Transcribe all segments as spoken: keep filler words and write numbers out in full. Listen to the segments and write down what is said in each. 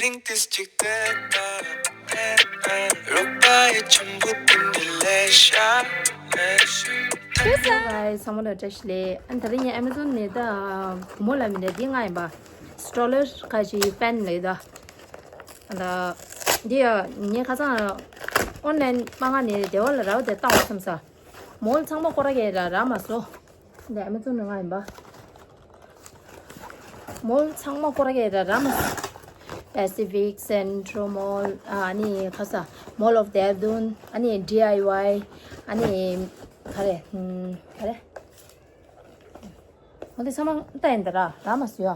ཏིས་ཅིག་ཏེ་ཏ་ཏེ་ཏ། རོགས་པ་ཡི་ཆུན་པོ་ཏིན་ཏི་ལེ་ཤ་ལེ་ཤ། Hi guys, ཚང་མ་ལ་བཀྲ་ཤིས་བདེ་ལེགས། ཨ་ནི་ད་རིང་ངས་Amazon་ནས་ད་བུ་མོ་ལ་མི་འདྲ་འདི་མངགས་ཡིན་པ། སི་ཊོ་ལར་ཁ་ཅིག་ཕེན་ལབ་ཡོད་ད། ཨ་ད་འདི་ཡ་ངས་ཁ་སང་ཨོན་ལན་མ་མངགས་ནས་སྡེ་བ་ལ་རག་དེ་བཏང་བ་བསམ་ས། མོལ་ཚང་མ་སྐོར་ར་གས་ར་རག་མ་སོང་། འདི་Amazon་ནས་མངགས་ཡིན་པ། མོལ་ཚང་མ་སྐོར་ར་གས་ར་རག་མ་སོང་། Pacific Central Mall ཨ་ནི་ཁ་ས་Mall of Dehradun ཨ་ནི་ཌི་ཨའི་ཝའི་ཨ་ནི་ག་རེ་ཧུམ་ག་རེ། འོ་དེ་ཚང་མ་ལྟ་ཡིན་ད་ར་རག་མ་སོང་ཡ།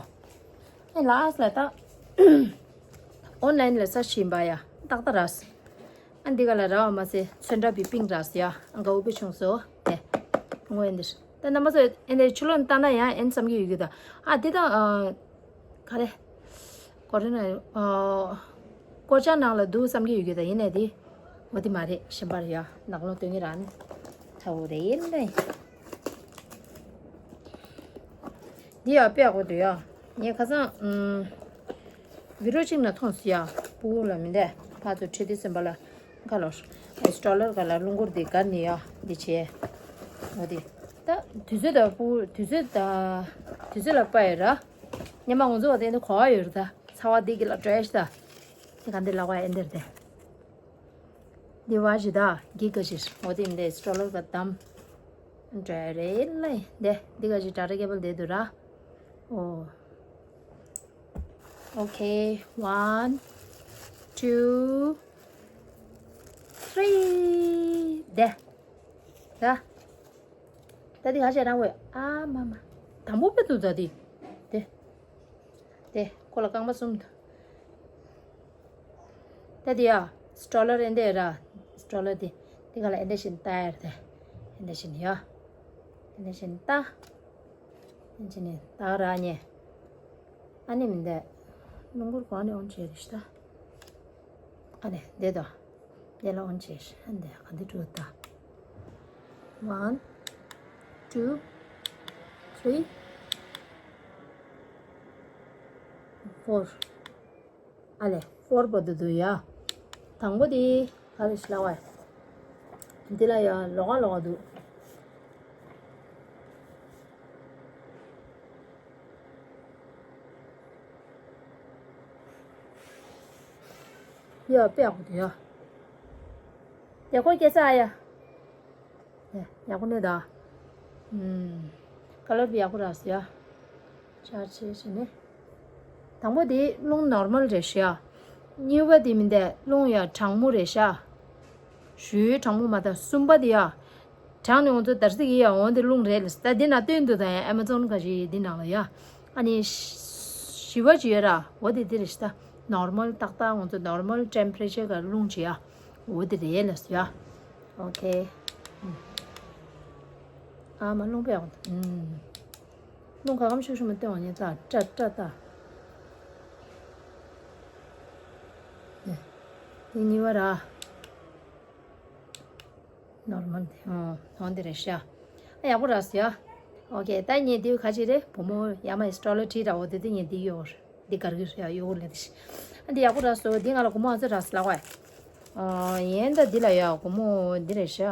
ཨེ་ལ་ཨས་ལ་ད་ཨོན་ལན་ལ་ས་ཤིན་པ་ཡ་ཏག་ཏག་རག་སོང་། ཨ་འདི་ག་ལ་རག་པ་མ་ཟད་ཚོན་ཁྲ་བི་པིང་རག་སོང་ཡ། ཨ་དགའ་བོ་དཔེ་བྱུང་སོང་དེ། ངོ་ཨེ་འདིར་ད་རྣམ་པ་ཚོ་ཨེ་འདི་ཆུ་ལོན་ལྟ་ན་ཡང་ཨེན་བསམ་གྱི་ཡོད་གི་ད། ཨ་འདི་ད་ག་རེ། ཀོ་རེ་ན་ཨ། ཀོ་ཅག་ནང་ལ་འདུག་བསམ་གྱི་ཡོད་གི་ད་ཡིན་ནའི་དེ། འོ་དེ་མ་རེད་གཞན་པར་ཡ་ནག་ལོ་སྟོན་གྱི་ར་ནི། ཚ་བོ་རེད་ཡིན་ནའི། འདི་ཡ་དཔེ་ཡག་པོ་འདུག་ཡ། ངས་ཁ་སང་ཨུམ། བི་རོ་གཅིག་ན་མཐོང་སི་ཡ། སྤུ་གུ་ལ་མི་འདས་ཕ་ཚོ་ཁྲིད་དུས་སེམས་པ་ལ་ཁ་ལོ། སི་ཊོ་ལར་ག་ལ་རླུང་འཁོར་དེ་གར་ནི་ཡ་འདི་བྱས། འོ་དེ། ད་དུས་ཚོད་ད་སྤུ་གུ་དུས་ཚོད་ད། དུས་ཚོད་ལ་དཔའ་ཡོད་ར། ཉི་མ་ང་ཚོ་བ་དེ་འདི་གོ་བ་ཡོད་རེད་ད། ཚ་བ་འདི་གི་ལ་བྲོས་ཤི་ད། དེ་ག་འདི་ལ་བ་ཨེ་འདིར་དེ། འདི་བ་ཞི་ད་གི་ག་ཞིར་འོ་དེ་འདི་སི་ཊོ་ལར་ག་དམ། བྲོས་རེད་ལེ་འདི་འདི་ག་ཞིག་ཌ་ཊ་ཀེ་བལ་དེ་འདུག་ར། ཨོ། Okay, one, two, three. འདི། ད། ད་འདི་ག་ཞིག་རང་བས་ཨ་མ་མ། དང་པོ་པེ་འདུག་ད་འདི། འདི། དེ་ཁོ་ལ་རྐང་པ་གསུམ་དང་། ད་དེ་ཡ་སི་ཊོ་ལར་ཨེ་འདྲ་ར། སི་ཊོ་ལར་དེ་དེ་ག་ལ་ཨེ་འདྲ་བཞིན་ལྟ་ཡར་དེ། ཨེ་འདྲ་བཞིན་ཡ། ཨེ་འདྲ་བཞིན་ལྟ། ཨེ་འདྲ་བཞིན་ལྟ་ར་ཉེ། ཨ་ནི་མི་འདས། རླུང་འཁོར་གོང་ནས་འོང་བྱས་རེད་ཤི་ད། ཨ་ནི་འདས་དོ། འདས་ལ་འོང་བྱས་ཤི་ཨ་འདས་ག་འདི་འགྲོ་ད། One, two, three, four. ཨ་ལེ། ཧྥོར་བར་དུ་འདུག་ཡ། དང་པོ་དེ་ག་རེ་ཞིག་ལབ་པ། འདི་ལ་ཡ་ལོགས་ཀ་ལོགས་ཀ་འདུག་ཡ་དཔེ་ཡག་པོ་འདུག་ཡ། དེ་ཁོ་སྐྱེ་ས་ཨ་ཡ། ཡག་པོ་ནས་ད། ཨུམ། ཀ་ལར་བི་ཡག་པོ་རག་སོང་ཡ། ཆར་ཆེ་ཞེ་ནས། དང་པོ་དེ་རླུང་ནོར་མལ་རེད་ཤག་གཉིས་པ་དེ་མི་འདས་རླུང་ཡ་གྲང་མོ་རེད་ཤག་ཞུའི་གྲང་མོ་མ་ད་གསུམ་པ་དེ་ཡ། གྲང་ནས་འོང་ཚོ་དར་སིག་ཡི་ཡ་འོང་དེ་རླུང་རེད་ལ་ད་དེ་ན་སྟོན་དུ་དང་ཡ་ཨེ་མ་ཛོན་ག་ཞིག་དེ་ནང་ལ་ཡ། ཨ་ནི། བཞི་པ་ཅི་ཡོད་ར་འོ་དེ་དེ་རེད་ཤག་ད་ནོར་མལ་ཏག་ཏག་འོང་ཚོ་ནོར་མལ་ཊེམ་པ་རེ་ཅར་ག་རླུང་ཅི་ཡ། འོ་དེ་རེད་ལ་ཡ། ཨོ་ཁེ། ཨ་མ་རླུང་པས་འོང་། རླུང་ག་གམ་ཤུག་ཤུག་མ་བཏོན་བ་ཉེ་ཙག་སྐྲ་སྐྲ་ལྟ། དེ་གཉིས་པ་ར། ནོར་མལ་དེ་ཨོ་འོ་འདི་རེད་ཤག་ཨ་ཡག་པོ་རག་སོང་ཡ། ཨོ་ཁེ་ད་ངས་འདི་ག་ཅི་རེད་བུ་མོ་ཡ་མ་ཡི་སི་ཊོ་ལར་ཁྲིད་ར་འོ་དེ་དེ་ངས་འདི་ཡོད་རེད། འདི་གར་གི་རེད་ཡ་ཡོད་ལེ་དེ་ཤི། ཨ་འདི་ཡག་པོ་རག་སོང་འདི་ང་ལ་སྒོར་མོ་ཨ་ཙི་རག་སོང་ལ་བ། ཨ་ཡན་ད་འདི་ལ་ཡ་སྒོར་མོ་འདི་རེད་ཤག་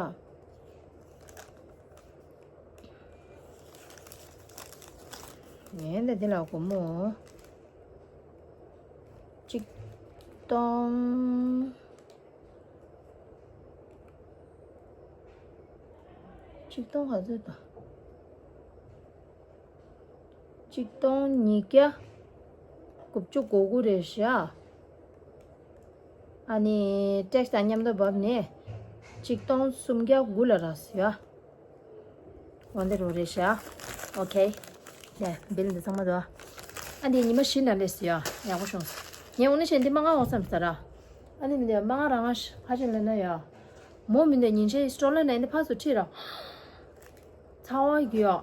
ངས་འདི་འདི་ལ་སྒོར་མོ་གཅིག་སྟོང་། གཅིག་སྟོང་ག་ཚོད་དང་། གཅིག་སྟོང་ཉིས་བརྒྱ་དགུ་བཅུ་གོ་དགུ་རེད་ཤག་ཨ་ནི་ཊེག་སི་དང་མཉམ་དུ་བབས་ནས་གཅིག་སྟོང་སུམ་བརྒྱ་དགུ་ལ་རག་སོང་ཡ། འོ་འདི་རུ་རེད་ཤག་ཨོ་ཁེ། ཡ་བིལ་འདི་ཚང་མ་དོ། ཨ་འདི་ཉི་མ་བཞི་ན་སླེབས་སོང་ཡ། ཡག་པོ་བྱུང་སོང་། ངས་འོ་ན་བྱས་འདི་མ་མངགས་འོང་བསམ་ས་ར། ཨ་ནི་མི་འདི་མ་མངགས་རང་མངགས་ཤི་ཁ་ཆེ་ལེན་ན་ཡ། མོ་མི་འདི་ཉིན་ཆའི་སི་ཊོ་ལར་ནས་འདི་ཕར་ཚུར་ཁྲིད་ར། ཚ་བ་གི་ཡ།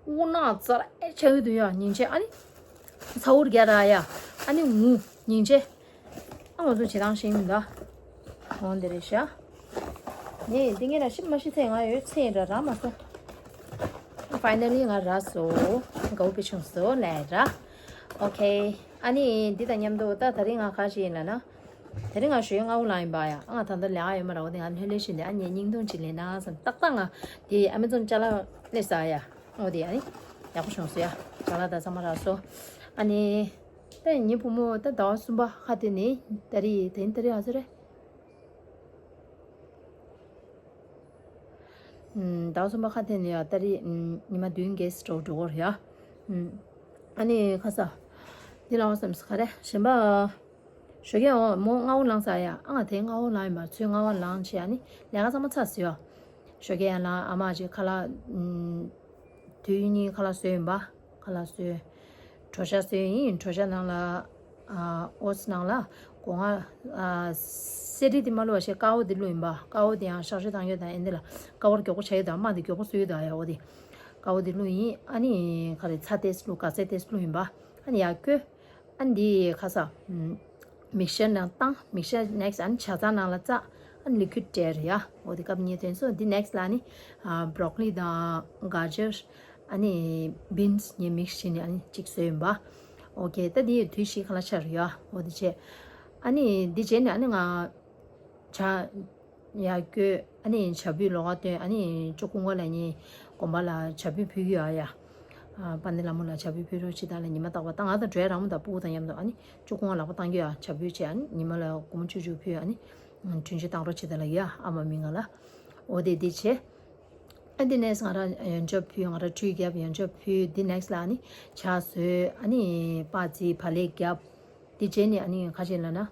དབུགས་ནག་ཙར་ཨེ་ཆགས་ཀྱི་འདུག་ཡ་ཉིན་བྱེད་ཨ་ནི། ཚ་བོར་རྒྱ་ར་ཡ། ཨ་ནི་ངུ་ཉིན་བྱེད། ཨ་ང་ཚོ་བྱེད་སྟངས་ཤེས་མི་འདུག་འོ་འདི་རེད་ཤག་ངས་འདི་ངས་ལ་ཤི་མ་ཤི་ཚེ་ང་ཡོད་ཚེ་ར་ར་མ་སོང་། ཕའི་ནལ་ལི་ང་ར་སོ། དགའ་བོ་པེ་ཆུང་སོ་ལས་ར། ཨོ་ཁེ། ཨ་ནི་འདི་དང་མཉམ་དུ་ད་ད་རིང་ང་ག་ཞིག་ཡིན་ལ་ན། ད་རིང་ང་ཞོགས་ཀས་སྔ་པོ་ལངས་ཡིན་པ་ཡ། ཨ་ང་ད་ལྟ་ལས་ཀ་ཡོད་མ་རེད། འོ་དེ་ང་ལྷོད་ལྷོད་བཞིན་དེ་ཨ་ནི་བརྙན་ཐུང་ཅིག་ལེན་ན་བསམ། ཏག་ཏག་ང་དེ་ཨ་མེ་ཛོན་ཅ་ལག་སླེབས་ས་ཡ། འོ་དེ་ཨ་ནི་ཡག་པོ་བྱུང་སོང་ཡ། ཅ་ལག་ད་ཚང་མ་རག་སོང་། ཨ་ནི་ད་ངའི་བུ་མོ་ད་ཟླ་བ་གསུམ་པ་ཁ་དེ་ནི་ད་རིང་ད་རིང་ད་རིང་ག་ཚོད་རེད། ཟླ་བ་གསུམ་པ་ཁ་དེ་ནས་ཡ་ཏ་རིག་ཉི་མ་བདུན་བརྒྱད་ཙམ་འགྲོ་འགྲོ་གི་རེད་ཡ། ཨ་ནི་ཁ་ས་འདི་ལ་བསམ་སོང་ག་རེ་གཞན་པ། ཞོགས་ཀས་འོ་མོ་སྔ་པོ་ལངས་ས་ཡ། ཨ་ང་དེ་སྔ་པོ་ལངས་ཡིན་པ། ཚོད་སྔ་པོ་ལངས་བྱས་ཨ་ནི་ལས་ཀ་ཚང་མ་ཚར་ཟིན་ཡ། ཞོགས་ཀས་ཡར་ལངས་ཨ་མ་ཅིག་ཁ་ལག་དུས་གཉིས་ཁ་ལག་བཟོས་ཡིན་པ། ཁ་ལག་བཟོས། གྲོ་ཞྭ་བཟོས་ཡིན། གྲོ་ཞྭ་ནང་ལ་ཨ་ཨོ་ཙི་ནང་ལ་སྒོ་ང་ཨ་གསེར་བྲིས་དེ་མ་བླུགས་པ་བྱས་ཀ་ཝ་དེ་བླུགས་ཡིན་པ། ཀ་ཝ་དེ་ཡང་གཤག་བཅོས་བཏང་ཡོད་དང་ཨེ་འདི་ལ་ཀ་ཝར་མགྱོགས་པོ་ཆགས་ཡོད་དང་། མ་དེ་མགྱོགས་པོ་བཟོས་ཡོད་དང་ཡ། འོ་དེ་ཀ་ཝ་དེ་བླུགས་ཡིན། ཨ་ནི་ག་རེ་ཚྭ་ཏོག་ཙམ་བླུགས། དཀར་ཟས་ཏོག་ཙམ་བླུགས་ཡིན་པ། ཨ་ནི་ཡར་བསྐོལ། ཨ་འདི་ཁ་ས། མིག་ཤར་ནང་བཏང་། མིག་ཤར་ནེག་སི་ཨ་ནི་ཇ་ཚང་ནང་ལ་བཙགས། ཨ་ནི་ལི་ཁུད་སྤྲད་རེད་ཡ། འོ་དེ་སྐབས་གཉིས་ཐོན་སོང་། འདི་ནེག་སི་ལ་ནི་བྷྲོག་ལི་དང་ག་ཇར། ཨ་ནི་བིན་སི་ངས་མིག་སི་བྱས་ནས་ཨ་ནི་གཅིག་བཟོས་ཡིན་པ། ཨོ་ཁེ། ད་འདི་ཡི་དུས་བཞི་ཁ་ལ་ཆགས་རེད་ཡ། འོ་དེ་བྱས། ཨ་ནི་འདི་བྱས་ནས་ཨ་ནི་ང་ཇ་ཡར་བསྐོལ། ཨ་ནི་ཇ་ཕུད་ལོགས་ཀ་བཏོན། ཨ་ནི་ཅོ་ཀུན་དགའ་ལ་ནི་དགོན་པ་ལ་ཇ་ཕུད་ཕུལ་གྱི་ཡོད་ཡ། ཨ་དཔལ་ལྡན་ལྷ་མོ་ལ་ཇ་ཕུད་ཕུལ་རོགས་བྱེད་དང་ལ་ཉི་མ་རྟག་པར། ད་ང་དང་འགྲོ་ཡ་རང་མོ་དང་སྤུ་གུ་དང་མཉམ་དུ་ཨ་ནི་ཅོ་ཀུན་དགའ་ལག་པ་བཏང་གི་ཡོད་ཡ། ཇ་ཕུད་བྱས་ཨ་ནི་ཉི་མ་ལ་སྒོར་མོ་བཅུ་བཅུ་ཕུལ། ཨ་ནི་གྲོན་ཆུང་བཏང་རོགས་བྱེད་དང་ལ་ཡ། ཨ་མ་མི་ང་ལ། འོ་དེ་དེ་བྱས། ཨ་འདི་ནས་ང་རང་ཡོན་ཆབ་ཕུལ། ང་རང་ཁྲུས་བརྒྱབ། ཡོན་ཆབ་ཕུལ། འདི་ནེག་སི་ལ་ཨ་ནི་ཇ་བཟོས། ཨ་ནི་པ་ཙི་བག་ལེབ་བརྒྱབ། དེ་རྗེས་ནས་ཨ་ནི་ཁ་ཆེ་ལ་ན། ཨམ་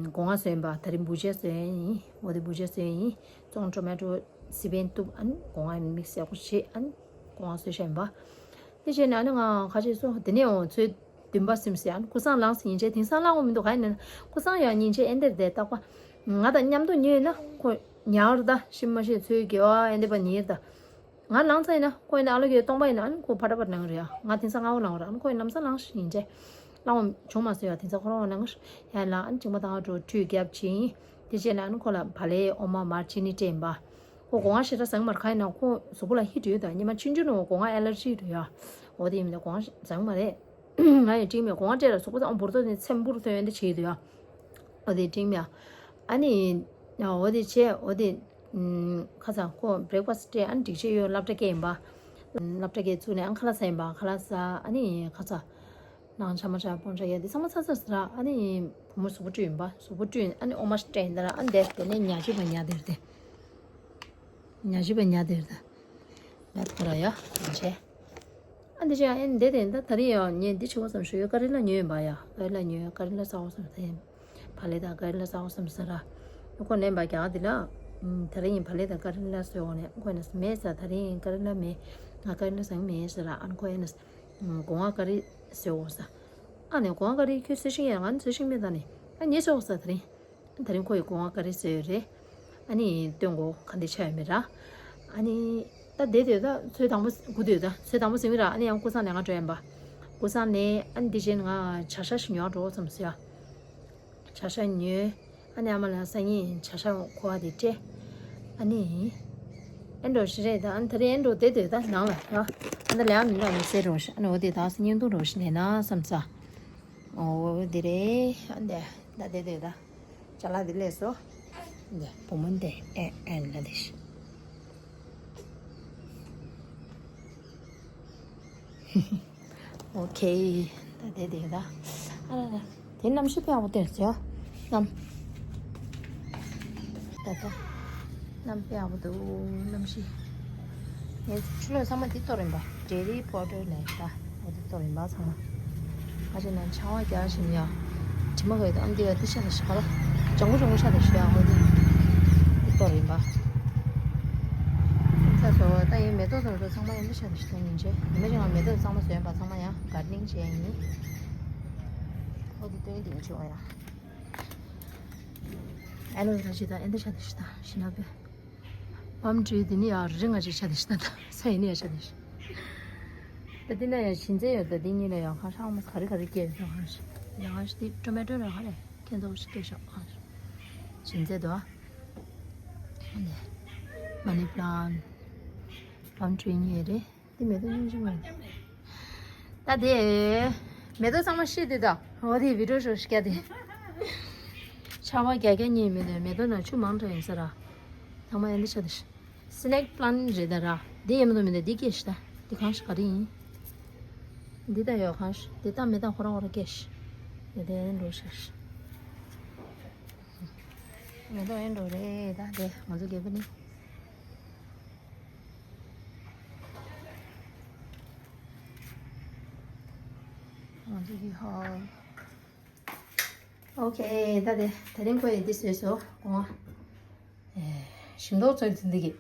སྒོ་ང་བཟོས་ཡིན་པ། དེ་རིང་བུ་ཆས་བཟོས་ཡིན། འོ་དེ་བུ་ཆས་བཟོས་ཡིན། བཙོང་ཊོ་མེ་ཊོ་སི་པན་བཏུབ། ཨ་ནི་སྒོ་ང་མིག་སི་ཡག་པོ་བྱས། ཨ་ནི་སྒོ་ང་བཟོས་བཞག་ཡིན་པ། དེ་རྗེས་ནས་ཨ་ནི་ང་ཁ་ཆེ་སོ་དེ་ནས་འོང་ཚོད་འདུན་པ་སིམ་སེ་ཨ་ནི་ཀུ་སང་ལངས་སེ་ཉིན་བྱེད་དེང་སང་ལངས་འོང་མི་འདུག་ག་ཡིན་ན་ཀུ་སང་ཡང་ཉིན་བྱེད་ཨེ་འདེར་དེ་རྟག་པ་ང་དང་མཉམ་དུ་ཉོས་ན་ཁོ་ཉར་ད་ཤི་མ་ཤི་ཚོད་དགེ་བ་ཨེ་འདེ་པ་ཉེར་ད། ང་ལངས་ཚར་ཡིན་ན་ཁོ་ཡིན་ན་ཨ་ལོ་གི་སྟོང་པ་ཡིན་ན་ཨ་ནི་ཁོ་ཕ་ཏྲ་པར་གནང་རེད་ཨ། ང་དེང་སང་སྔ་པོ་ལངས་རེད་ཨ། ཁོ་ཡིན་ལམ་སང་ལངས་ཤིག་ཡིན་ཅེ། ལངས་བྱུང་མ་སོང་ཡ། དེང་སང་ཁོ་རང་ལངས་ཡ་ལ་ཨ་ནི་ཅིང་མ་དང་འགྲོ་ཁྲུས་རྒྱབ་ཅིང་། དེ་རྗེས་ལ་ཨ་ནི་ཁོ་ལ་བག་ལེབ་འོ་མ་མར་ཅི་ནི་སྤྲད་ཡིན་པ། ཁོ་སྒོ་ང་ཞེ་དྲག་ཟ་གི་མ་རེད། ག་ཡིན་ན་ཁོ་གཟུགས་པོ་ལ་ཧི་ཊི་ཡོད་ད། ཉི་མ་ཆུང་ཆུང་ནས་སྒོ་ང་ཨེ་ལར་ཇི་རེད་ཡ། འོ་དེ་ཡིན་མིན་ད་སྒོ་ང་ཟ་གི་མ་རེད། ང་ཡང་སྤྲིང་མེད་སྒོ་ང་སྤྲད་ལ་གཟུགས་པོ་ཚང་འབུར་ཏོ་ནས་ཚེམ་འབུར་ཐོན་ཡོད་འདི་བྱེད་ཡོད་ཡ། འོ་དེ་སྤྲིང་མེད་ཨ་ནི། འོ་དེ་བྱས་འོ་དེ། ཁ་སང་ཁོ་བྷི་རེག་ཕ་སི་སྤྲད་ཨ་ནི་སྒྲིག་ཆས་ཡོད་སློབ་གྲྭ་སྐད་ཡིན་པ། སློབ་གྲྭ་སྐད་བཙུགས་ནས་ཨ་ཁ་ལག་ཟ་ཡིན་པ། ཁ་ལག་ཟ་ཨ་ནི་ཁ་ས། ནང་ཆ་མ་ཆ་སྤོན་ཆ་ཡ་དེ་ཚང་མ་ཚ་ཚ་ཟ་ར། ཨ་ནི་བུ་མོ་གཟུགས་པོ་བཀྲུས་ཡིན་པ། གཟུགས་པོ་བཀྲུས་ཨ་ནི་འོ་མ་སྤྲད་ཡིན་ད་ར། ཨ་ནི་དེ་དེ་ནས་ཉ་ཅི་པ་ཉ་དེར་དེ། ཉ་ཅི་པ་ཉ་དེར་དེ། ང་ཐོ་ར་ཡ་ཡིན་ཆེ། ཨ་འདི་ཅི་ཨ་འདི་དེ་ད་ད་རིང་ཡང་ངས་འདི་བྱེད་དགོས་བསམ་ཞུ་ཡོད། ཀ་རི་ལ་ཉོས་ཡིན་པ་ཡ། ཀ་རི་ལ་ཉོས། ཀ་རི་ལ་ཟ་དགོས་བསམ་ཟེར། བག་ལེབ་དང་ཀ་རི་ལ་ཟ་དགོས་བསམ་ཟེར་ར། ཁོ་ནས་པ་རྒྱ་གར་འདི་ལ། ད་རིང་ཡིན་བག་ལེབ་དང་ཀ་རི་ལ་ཟོས་འོང་ནས་ཁོ་ནས་མེད་ཟེར། ད་རིང་ཀ་རི་ལ་མེད། ང་ཀ་རི་ལ་ཟ་གི་མེད་ཟེར་ར། ཨ་ནི་ཁོ་ཡ་ནས་སྒོ་ང་ཀ་རི་ཟོས་འོང་ཟེར། ཨ་ནས་སྒོ་ང་ཀ་རི་ཁྱོད་ཟོས་ཤིང་ཡ། ང་ནི་ཟོས་ཤིང་མེད། ད་ནི་ཨ་ངས་ཟོས་འོང་ཟེར། ད་རིང་ད་རིང་ཁོ་ཡི་སྒོ་ང་ཀ་རི་ཟོས་ཡོད་རེད། ཨ་ནི་སྟོན་གོ་ག་འདི་ཆ་ཡོད་མེད་ར། ཨ་ནི་ད་བསྡད་དུས་ད་ཚོད་དང་པོ་སྒུག་དུས་ད་ཚོད་དང་པོ་ཟིན་གི་ར། ཨ་ནི་ཡང་ཀུ་སང་ནས་ང་འགྲོ་ཡིན་པ། ཀུ་སང་ནས་ཨ་ནི་འདི་བཞིན་ང་ཇ་ཤ་ཞིག་ཉོ་འགྲོ་བསམ་སོང་ཡ། ཇ་ཤ་ཉོས། ཨ་ནི་ཨ་མ་ལ་སང་ཉིན་ཇ་ཤ་ཁོ་བ་དེ་སྤྲད། ཨ་ནི། ཨེ་འགྲོ་ཞིག་རེད་ད། ཨ་ནི་ད་རིང་ཨེ་འགྲོ་བསྡད་དུས་ད་ནང་ལ་ཡ། ཨ་ནི་ལས་ཨ་མི་འདྲ་མི་ཟེར་རོགས་ཤིག་ཨ་ནི་འོ་དེ་ད་སང་ཉིན་འདུག་རོགས་ཤིག་ལས་ན་བསམ་ས། འོ་འོ་འདི་རེད། ཨ་འདི་ད་འདི་འདི་ད། ཅ་ལག་འདི་སླེབས་སོང་། འདི་བུ་མོ་འདི་ཨེ་ཨེ་ལ་འདི་ཤི། ཨོ་ཁེ། ད་འདི་འདི་ད། ཨ་ལ་ལ། དེ་གནམ་གཤིས་དཔེ་ཡག་པོ་སྟོན་སོང་ཡ། གནམ། ད་ད། གནམ་དཔེ་ཡག་པོ་འདུག་གནམ་གཤིས། ངས་ཕྱི་ལོགས་ཚང་མ་འདི་གཏོར་ཡིན་པ། ཌེ་ལི་པོ་ཊར་ལས་ད། འོ་འདི་གཏོར་ཡིན་པ་ཚང་མ། ཨ་ཅེ་ན་ཆང་བ་རྒྱག་བཞིན་ཡ། དྲི་མ་ག་ཡོད་ཨ་འདི་ཡ་འདི་ཤ་ད་ཤ་ལ། ལྗང་གུ་ལྗང་གུ་ཤ་ད་ཤ་ཡ་འོ་འདི། འདི་གཏོར་ཡིན་པ། ས་སོ་ད་ཡིན་མེ་ཏོག་ཚང་མ་ཚང་མ་ཡིན་འདི་ཤ་ད་ཤ་ད་ཡིན་ཅེ། ཉི་མ་ཅིག་ང་མེ་ཏོག་ཚང་མ་ཟོས་ཡིན་པ་ཚང་མ་ཡ་གར་ཌེ་ནིང་བྱས་ཡིན། འོ་འདི་སྟོན་འདི་ཡིན་ཅེ་འོ་ཡ། ཨ་ལོ་ད་ཤ་ད་ཨེ་འདི་ཤ་ད་ཤ་ད་ཤི་ན་བེ། པམ་ཊི་རི་དེ་ནི་ཡང་རི་ང་ཅིག་ཆ་དེ་ཤི་ད། ས་ཡིན་ནི་ཡང་ཆ་དེ་ཤི། ད་དེ་ན་ཡང་ཞིན་ཚལ་ཡོད། ད་དེ་གཉིས་ལ་ཡང་ཁ་ཧྲང་མོ་ག་རེ་ག་རེ་སྐྱེས་ཡོད་ཧ་ཤི། ཡང་ཧ་ཤི་དེ་ཊོ་མེ་ཊོ་ར་ཧ་རེ་ཁྱེད་ཚོ་ཤི་སྐྱེས་ཤག་ཧ་ཤི། ཞིན་ཚལ་དོ། ཨ་ནི་མ་ནི་པི་ལན། པམ་ཊི་རི་གཉིས་རེད། དེ་མེ་ཏོག་སྙིང་རྗེ་མ་རེད། ད་དེ། མེ་ཏོག་ཚང་མ་ཤི་དེ་ད། འོ་དེ་བི་ཌིའོ་ཤོ་ཤི་ཀ་དེ། ཆར་པ་རྒྱག་རྒྱག་ཉེས་མེད་དེ་མེ་ཏོག་ན་ཆུ་མང་དྲགས་ཡིན་ས་ར། ཚང་མ་ཡང་འདི་ཆ་དེ། སི་ནེག་པི་ལན་རེད་ད་ར། འདི་ཡེ་མ་ཏོག་མི་འདུག་འདི་སྐྱེས་ཤི་ད། འདི་གང་ཤི་ག་རེ་ཡིན། འདི་ད་ཡོད་གང་ཤི་འདི་ད་མེ་ཏོག་ཁོ་རང་ཁོ་རང་སྐྱེས་ཤི། ཡོད་དེ་འགྲོ་ཤ་ཤི། མེ་ཏོག་ཡིན་འགྲོ་རེད་ད་དེ་ང་ཚོ་རྒྱལ་པོ་ནི། ང་ཚོ་གི་ཧོ། ཨོ་ཁེ། ད་དེ་དེ་རིང་ཁོ་ཡི་འདི་བཟོས་སོ་གོང་། ཨེ། ཞིམ་མདོག་ཚོད་འདི་གི།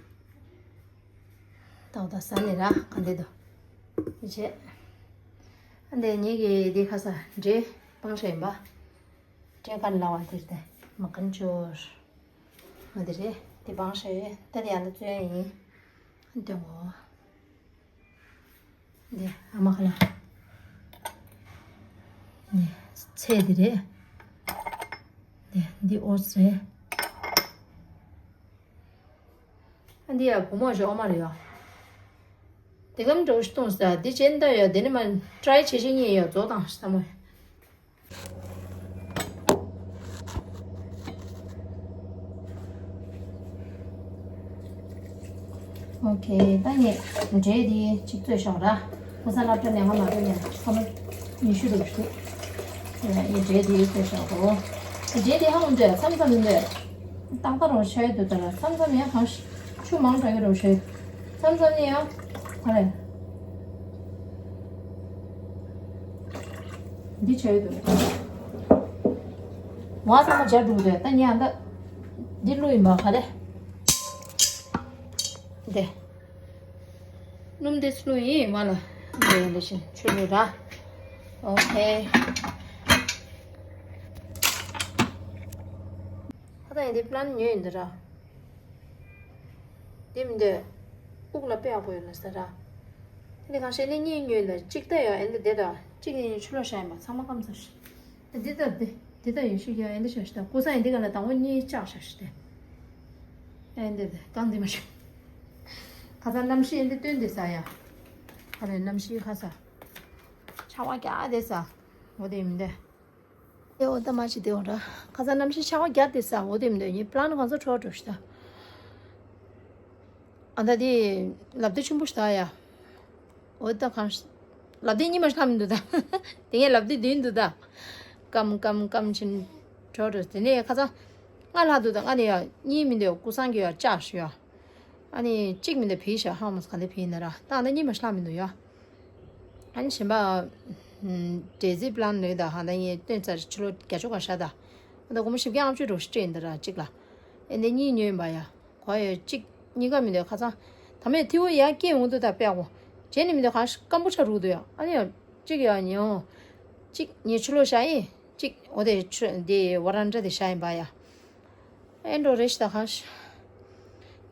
ཏག་ཏག་ཟ་ནི་ར་ག་འདི་དོ། འདི་བྱས། ཨ་འདི་ཉིད་ཀྱི་འདི་ཁ་ས་འདྲེ་སྤང་ཤ་ཡིན་པ། འདྲེ་ཀར་ལ་བ་དེར་ཏེ་མ་ཀན་ཅོར། ང་འདི་རེད་འདི་སྤང་ཤ་ཡོད་ད་འདི་ཡང་ད་བཙོན་ཡིན། ཨ་འདི་ངོ་། འདི་ཨ་མ་ཁ་ལ། འདི་ཚེ་འདི་རེད། འདི་འདི་ཨོ་ཙི་རེད། ཨ་འདི་ཡ་བུ་མོ་ཞིག་ཨོ་མ་རེད་ཡ། དེ་གམ་འགྲོ་ཞིག་གཏོང་ས་འདི་བྱེད་འདའ་ཡ་དེ་ནི་མ་ཊ་རའི་བྱེད་བྱེད་ཉེ་ཡ་རྫོགས་དང་ཞིག་ས་མོ། ཨོ་ཁེ། ད་ངས་འབྲས་འདི་གཅིག་བཙོས་ཤོག་ར། ཁོ་ས་སློབ་གྲྭ་ནས་ང་མ་སྤྲོད་ནས་ཁོ་ལོ་ཉི་ཤུ་རུ་ཞུ། ངས་འབྲས་འདི་བཙོས་ཤོག་གོ། འབྲས་འདི་ཧ་ལམ་འདྲ་མཚམས་མཚམས་མི་འདོད། ཏག་ཏག་རང་ཤ་ཡོད་འདུག་ད་ར་མཚམས་མཚམས་ཡང་གང་ཤ་ཆུ་མང་དྲགས་ཡོད་རུ་ཤ་ཡོད། མཚམས་མཚམས་ནས་ཡང་ག་རེ། འདི་བྱས་ཡོད་འདུག་ང་ཚང་མ་སྦྱར་འགྲོ་གི་འདུག་ད་ཉལ་ད། འདི་བླུགས་ཡིན་པ་ག་རེ། འདི། སྣུམ་འདི་བླུགས་ཡིན་མ་ལ། འདི་འདི་བཞིན་ཆུ་བླུགས་ར། ཨོ་ཁེ། ཁ་ད་ཡིན་འདི་པི་ལན་ཉོས་ཡིན་འདི་ར། དེ་མི་འདོད། དབུགས་ལ་དཔེ་ཡག་པོ་ཡོད་ལ་ཟེར་ར། དེ་ནི་གང་བཤད་ནི་གཉིས་ཉོས་ལ་གཅིག་ལྟ་ཡོད་ཨེ་འདི་བསྡད་དོ། གཅིག་ཡིན་ཆུ་ལོག་བཞག་ཡིན་པ་ཚང་མ་སྐམ་ཚར་ཤི། འདི་ལྟ་འདི། འདི་ལྟ་ཡོད་ཤི་ཡ་ཨེ་འདི་བཞག་ཤི་ད་ཀུ་སང་ཡིན་འདི་ག་ལ་དང་པོ་གཉིས་བཅག་བཞག་ཤི་དེ། ཨེ་འདི་འདི་གང་འདི་མ་ཤི། ཁ་ས་གནམ་གཤིས་ཨེ་འདི་སྟོན་འདི་ས་ཡ། ཁ་རེ་གནམ་གཤིས་ཁ་ས། ཆར་པ་རྒྱག་དེ་ས། འོ་དེ་མི་འདི། ཨེ་འོ་ད་མ་ཅི་དེ་འོ་ར། ཁ་ས་གནམ་གཤིས་ཆར་པ་རྒྱག་དེ་ས་འོ་དེ་མི་འདོད་ཡིན་པི་ལན་གང་ཚོ་འཕྲོ་འགྲོ་ཤི་ད། ཨ་ད་དེ་ལབ་དེ་ཆུན་པོ་ཤི་ད་ཡ། འོ་ད་གང་ཤི། ལབ་དེ་གཉིས་མ་ཤི་ལྷ་མི་འདུག་ད། དེ་ངས་ལབ་དེ་བདུན་འདུག་ད། ཀམ་ཀམ་ཀམ་ཆེན་འཕྲོ་འགྲོ་དེ་ནས་ཁ་ས། ང་ལྷ་འདུག་ད་ང་ནས་ཡ་གཉིས་མི་འདོད་ཀུ་སང་གི་ཡ་བཅག་ཤི་ཡ། ཨ་ནི་གཅིག་མི་འདོད་བི་ཤ་ཧ་མོ་ག་འདི་བི་ན་ར་ད་ཨ་ད་གཉིས་མ་ཤི་ལྷ་མི་འདུག་ཡ། ཨ་ནི་གཞན་པ། འབྲས་རྩི་པི་ལན་ནོས་ད་ཧ་ད་ངས་སྟོན་ཚར་ཕྱི་ལོ་བརྒྱད་ཅུ་ག་ཤ་ད། ཨ་ད་སྒོར་མོ་བཞི་བརྒྱ་ལྔ་བཅུ་འགྲོ་ཤི་སྤྲད་ཡིན་ད་ར་གཅིག་ལ། ཨེ་འདི་གཉིས་ཉོས་ཡིན་པ་ཡ། གོ་ཡོད་གཅིག་གཉིས་ཀ་མི་འདོད་ཁ་ཚང་། ད་མེད་ཐི་བོ་ཡ་སྐྱེ་འོང་དུ་ད་པེ་གོ། བྱས་ནི་མི་འདོད་གང་ཤ་སྐམ་པོ་ཆ་རུག་འདུག་ཡ་ཨ་ནི་ཡ། གཅིག་ཡ་ཉོ། གཅིག་ངས་ཕྱི་ལོ་བཞག་ཡིན། གཅིག་འོ་དེ་ཆུ་འདི་ཝ་རན་ཏྲ་དེ་བཞག་ཡིན་པ་ཡ། ཨེ་འགྲོ་རེ་ཤི་ད་གང་ཤ།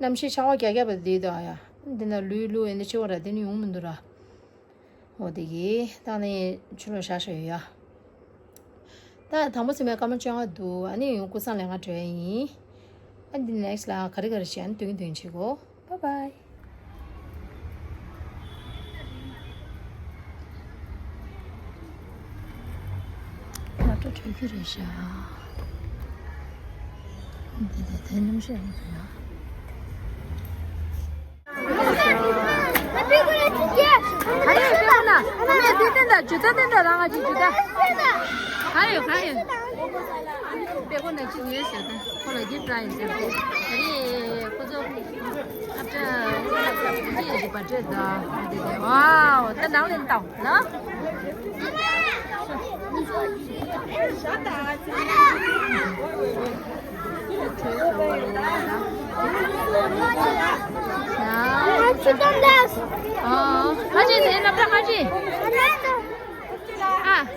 གནམ་གཤིས་ཆར་པ་རྒྱག་རྒྱག་པ་འདི་དང་ཡ། འདི་ན་ལུས་ལུས་ཨེ་འདི་ཆེ་བ་ར་དེ་ནི་ཡོང་མི་འདུག་ར། འོ་དེ་གི་ད་ནི་ཆུ་ལོག་བཞག་བཞག་ཡོད་ཡ། ད་དང་པོ་སེམས་པའི་སྐར་མ་བཅོ་ལྔ་འདུག་ཨ་ནི་ཡང་ཀུ་སང་ལས་ང་བྲོས་ཡིན། ཨ་འདི་ནེག་སི་ལ་ག་རེ་ག་རེ་བྱེད་ཨ་ནི་དུས་ཀྱི་དུས་བྱེད་གོ། Bye bye. ང་ཏྲ་གྲོས་ཀྱི་རེད་ཤག་འདི་དེ་དེ་ནམ་ཤེས་ཡོང་ཐུབ་ཡ། ཨ་ནི་དེ་ན་ཨ་ནི་དེ་དེ་ན་ཇུ་ཏ་དེ་ན་རང་ང་ཅི་ཇུ་ཏ། ག་ཡོད་ག་ཡོད། པེ་ཀོ་ན་ཅི་ཉོས་ཟེར་ད། ཁོ་ལ་གིབ་ར་ཡིན་ཟེར་ཏེ། ཨ་ནི་ཁོ་ཚོ། ཨ་ཏྲ་འོ་ན་ཁ་ཅི་ཡེ་ཅི་པ་ཏྲེ་ད། ཝའོ། ད་ནང་ལེན་ཏང་ལ། ཨ་ཅི་ཏང་ལ། ཨ་ཁ་ཅི་དེ་ན་པྲ་ཁ་ཅི། ཨ།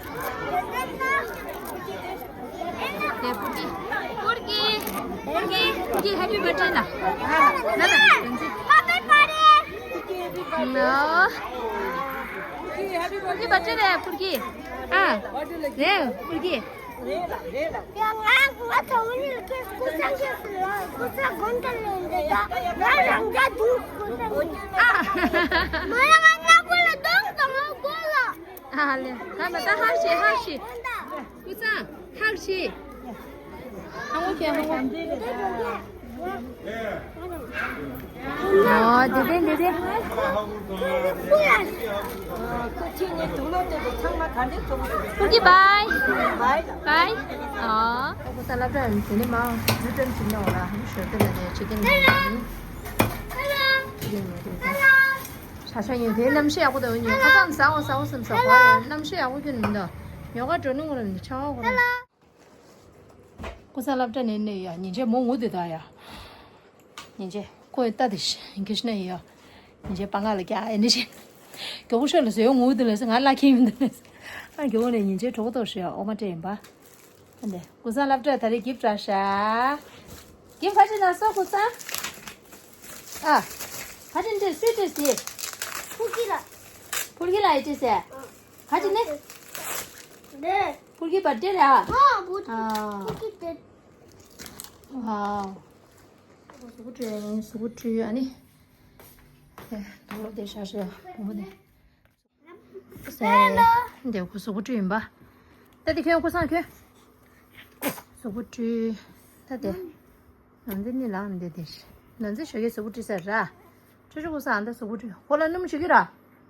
དེ་པུར་གི། པུར་གི། པུར་གི། པུར་གི་ཧེ་པི་བར་ཐ་ཌེ་ལ། ལ་ལ། Happy birthday. ནོ། པུར་གི་བར་ཐ་ཌེ་རེད་པུར་གི། ཨ། རེད་པུར་གི། ཡ་ང་ང་ཚོ་ནི་ཁེ་སྐུ་ཚང་ཁེ་སུ་ལ་སྐུ་ཚང་དགོན་དུ་ལེན་འདི་ད་ང་རང་རྒྱ་དུ་སྐུ་ཚང་ཨ། མ་ཡ་ང་ང་གོ་ལ་དོང་དང་ང་གོ་ལ། ཨ་ལེ། ཧ་མ་ད་ཧར་ཤི་ཧར་ཤི། ཀུ་ཚང་ཧར་ཤི། ཧ་ངོ་ཁྱེད་ཧ་ངོ། ཨོ་དེ་དེ་དེ་དེ། ཁུ་ཁྱི་ནི་དུག་ལོག་དེ་དེ་ཚང་མ་ག་འདྲས་ཚོགས། ཁུ་ཁྱི་བའི། བའི། བའི། ཨོ། ཨོ་ཀུ་ཚང་སློབ་གྲྭ་ཡོད་དེ་ནི་མ་འོ་ཡུ་ཏན་ཅིག་ནོ་ལ་ཧ་ཤོད་དེ་ལ་དེ་ཆི་ཀན་ནི། ཆི་ཀན་ནི་དེ། ཧྲ་ཤ་ཉོས་དེ་གནམ་གཤིས་ཡག་པོ་འདུག་ཉོས་ཁ་སང་ཟ་འོ་ཟ་འོ་སེམས་ཟ་གོ་གནམ་གཤིས་ཡག་པོ་ཁྱོད་མི་འདུག་ཉོ་ཁ་འགྲོ་ནི་ངོ་ར་མི་འདུག་ཆ་བ་གོ་ར། ཀུ་ས་སློབ་གྲྭ་ནས་ནས་ཡ་ཉིན་བྱེད་མོ་ངུ་དེ་ད་ཡ། ཉིན་བྱེད་ཁོ་ཡི་ལྟ་དེ་ཤི་གི་ཤི་ན་ཡ། ཉིན་བྱེད་པ་ང་ལ་ཀྱ་ཨེ་ནི་ཤི། མགྱོགས་པོ་ཤོད་ལ་ཟོས་ངུ་དེ་ལ་ཟེར་ང་ལ་ཁྱིམ་དེ་ལ་ཟེར། ཨ་མགྱོགས་པོ་ནས་ཉིན་བྱེད་གྲོགས་ཏོ་ཤི་ཡ་ཨོ་མ་སྤྲད་ཡིན་པ། ཨ་འདི་ཀུ་ས་སློབ་གྲྭ་ད་རེས་གིབ་ཏྲ་ཤ། གིབ་ཁ་ཅིག་ན་སོ་ཀུ་ས། ཨ། ཁ་ཅིག་འདྲེ་སུས་སྤྲད་ཟེར། ཕུར་གི་ལ། ཕུར་གི་ལ་ཡི་སྤྲད་ཟེར། ཁ་ཅིག་ནི། ནེ། ཕུར་གི་བར་ཌེ་ར། ཨ་ཕུར་གི། ཨ། ཕུར་གི་བར་ཌེ། ཝའོ། གཟུགས་པོ་བཀྲུས་ཡིན་གཟུགས་པོ་བཀྲུས་ཨ་ནི། དེ་དུག་ལོག་དེ་ཤ་ཤ་བུ་མོ་དེ། ཟེར། འདི་ཁོ་གཟུགས་པོ་བཀྲུས་ཡིན་པ། ད་དེ་ཁྱོད་ཁོ་སང་ཁྱོད། གཟུགས་པོ་བཀྲུས། ད་དེ། ནང་འཛིན་ནི་ལངས་འདི་དེ། ནང་འཛིན་ཞོགས་ཀས་གཟུགས་པོ་བཀྲུས་ཟེར་ར། ཁྱོད་ཁྱོད་ཁོ་སང་ད་གཟུགས་པོ་བཀྲུས་ཁོ་ལ་སྣུམ་ཞིག་གི་ར།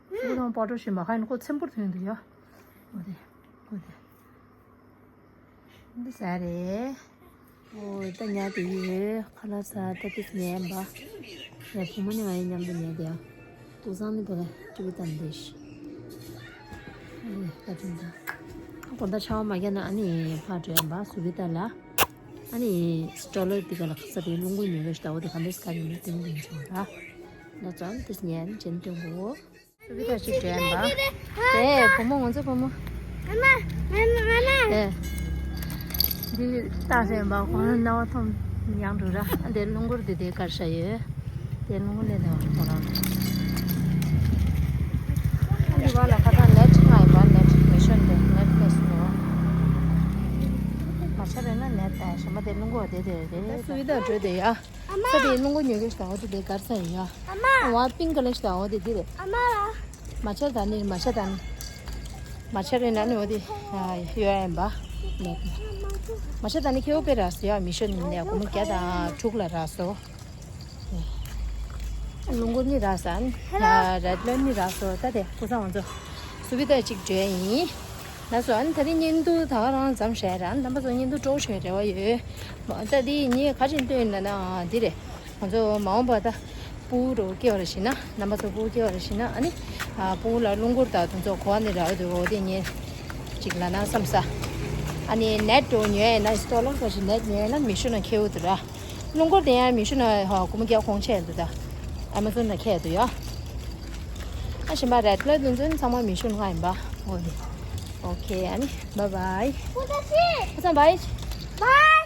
གཟུགས་པོ་དང་པོ་ཏོ་བཞིན་པ་ཧ་ཡིན་ཁོ་ཚེམ་བུར་ཐོན་འདུག་ཡ། འོ་དེ། འོ་དེ། འདི་ཟ་རེད། ཨོ་ད་ཉལ་དེ་ཡོད་ཁ་ལག་ཟ་ད་དེ་ཉལ་འབའ། ཡ་བུ་མོ་ནི་ང་ཡི་མཉམ་དུ་ཉལ་དེ་ཡ། དུག་སང་ནི་བོ་ལ་ཅི་བི་ཏན་དེ་ཤི། ཨེ་ད་དེ་འདྲ། དགོང་དག་ཆར་པ་མ་རྒྱག་ན་ཨ་ནི་ཕར་འགྲོ་ཡ་འབའ་སུ་བི་ཏ་ལ། ཨ་ནི་སི་ཊོ་ལར་དེ་ག་ལ་ཁ་ས་དེ་རླུང་བུ་ཉོ་གི་ཤི་ད་འོ་དེ་ག་འདྲ་སི་ག་ཉོ་གི་དེ་ནི་དེ་ནི་ཆུང་ར། ད་ཙམ་དེ་ཉལ་ནི་ཅན་དེ་འགོ། སུ་བི་ད་ཅིག་འགྲོ་ཡིན་པ། དེ་བུ་མོ་ང་ཚོ་བུ་མོ། ཨ་མ། ཨ་མ། ཨ་མ། དེ། འདི་ལྟ་ཟེར་ཡིན་པ་ཁོང་རང་སྣང་བ་མཐོང་ཡང་འགྲོ་ར། དེ་རླུང་འཁོར་དེ་དེ་གར་ཤ་ཡོད། དེ་རླུང་འཁོར་ལས་དེ་བ་ཁོང་རང་། འདི་བ་ལ་ཁ་ཐག་ནེ་ཊི་ང་ཡིན་པ་ནེ་ཊི་མི་ཤོན་དེ་ནེ་ཊི་ལས་སུ་འགྲོ། མ་ཆ་རེ་ན་ནེ་ཊི་ད་ཞེ་མ་དེ་རླུང་འཁོར་དེ་དེ་རེད། སུ་བི་ད་འགྲོ་དེ་ཡ། ས་དེའི་རླུང་བུ་ཉོ་གི་ཞིག་དང་འོ་དེ་དེ་གར་ས་ཡིན་ཡ། ཨ་མ། ཝ་པིང་ཀ་ལ་ཞིག་དང་འོ་དེ་དེ་རེད། ཨ་མ་ལ། མ་ཆར་དང་ནི་མ་ཆར་དང་། མ་ཆར་རེད་ན་ནི་འོ་དེ་ཡོད་ཡིན་པ། མ་ཆར་དང་ནི་ཁེའུ་པེ་རག་སོ་ཡ་མི་ཤོ་ནི་ནས་སྒོར་མོ་བརྒྱ་དང་དྲུག་ལ་རག་སོ། རླུང་བུ་ནི་རག་ས་ནི། རེད་ལོན་ནི་རག་སོ་ད་དེ་ཀུ་ས་ང་ཚོ། སུ་བི་ད་ཅིག་འགྲོ་ཡིན། ལགས་སོ། ཨ་ནི་ད་རིང་བརྙན་ཐུང་ད་ག་རང་མཚམས་བཞག་ར། རྣམ་པ་ཚོ་བརྙན་ཐུང་སྤྲོ་བོ་ཞིག་རེ་བ་ཡོད། ད་འདི་ངས་ག་རེ་སྟོན་ཡིན་ལབ་ན་འདི་རེད། ང་ཚོ་མ་འོངས་པ་ད་སྤུ་གུ་འགྲོ་སྐྱེ་བ་རེ་ཞིག་ན་རྣམ་པ་ཚོ་སྤུ་གུ་སྐྱེ་བ་རེ་ཞིག་ན་ཨ་ནི། སྤུ་གུ་ལ་རླུང་འཁོར་དང་དེ་ཚོ་གོ་བ་ནི་རག་འདུག་འོ་དེ་ངས་ཅིག་ལབ་ན་བསམ་ས། ཨ་ནི་ནེ་ཊི་འགྲོ་ཉོ་ཡ་ན་སི་ཊོ་ལར་ག་ཞིག་ནེ་ཊི་ཉོ་ཡ་ན་མི་ཤོ་ན་ཁེའུ་དུ་ར། རླུང་འཁོར་དེ་ཡང་མི་ཤོ་ན་སྒོར་མོ་བརྒྱ་གོང་ཆེ་འདུག་ད། ཨ་མ་ཛོན་ན་ཁྱེར་འདུག་ཡ། ཨ་ཞིམ་པ་རེད་ལ་དུས་ཚོད་ཚང་མ་མི་ཤོ་ན་ང་ཡིན་པ། འོ་དེ། ཨོ་ཁེ་ཨ་ནི་བའི་བའི། ཨ་ཚང་བའི། བའི།